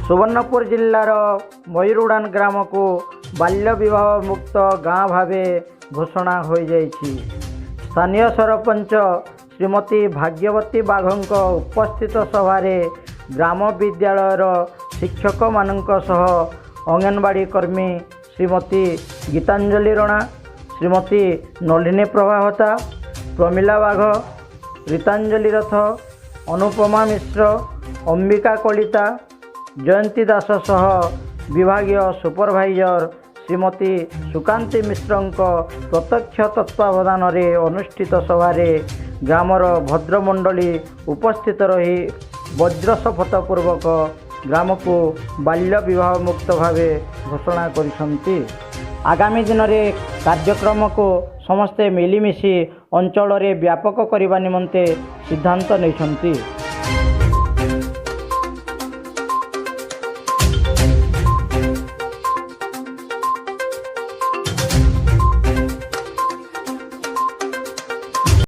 ସୁବର୍ଣ୍ଣପୁର ଜିଲ୍ଲାର ମୟୂରୁଡ଼ାନ ଗ୍ରାମକୁ ବାଲ୍ୟ ବିବାହ ମୁକ୍ତ ଗାଁ ଭାବେ ଘୋଷଣା ହୋଇଯାଇଛି। ସ୍ଥାନୀୟ ସରପଞ୍ଚ ଶ୍ରୀମତୀ ଭାଗ୍ୟବତୀ ବାଘଙ୍କ ଉପସ୍ଥିତ ସଭାରେ ଗ୍ରାମ ବିଦ୍ୟାଳୟର ଶିକ୍ଷକମାନଙ୍କ ସହ ଅଙ୍ଗନବାଡ଼ି କର୍ମୀ ଶ୍ରୀମତୀ ଗୀତାଞ୍ଜଳି ରଣା, ଶ୍ରୀମତୀ ନଳିନୀ ପ୍ରଭା ହୋତା, ପ୍ରମିଳା ବାଘ, ରୀତାଞ୍ଜଳି ରଥ, ଅନୁପମା ମିଶ୍ର, ଅମ୍ବିକା କଳିତା, ଜୟନ୍ତୀ ଦାସ ସହ ବିଭାଗୀୟ ସୁପରଭାଇଜର ଶ୍ରୀମତୀ ସୁକାନ୍ତି ମିଶ୍ରଙ୍କ ପ୍ରତ୍ୟକ୍ଷ ତତ୍ତ୍ୱାବଧାନରେ ଅନୁଷ୍ଠିତ ସଭାରେ ଗ୍ରାମର ଭଦ୍ରମଣ୍ଡଳୀ ଉପସ୍ଥିତ ରହି ବଜ୍ର ଶପଥ ପୂର୍ବକ ଗ୍ରାମକୁ ବାଲ୍ୟ ବିବାହ ମୁକ୍ତ ଭାବେ ଘୋଷଣା କରିଛନ୍ତି। ଆଗାମୀ ଦିନରେ କାର୍ଯ୍ୟକ୍ରମକୁ ସମସ୍ତେ ମିଳିମିଶି ଅଞ୍ଚଳରେ ବ୍ୟାପକ କରିବା ନିମନ୍ତେ ସିଦ୍ଧାନ୍ତ ନେଇଛନ୍ତି।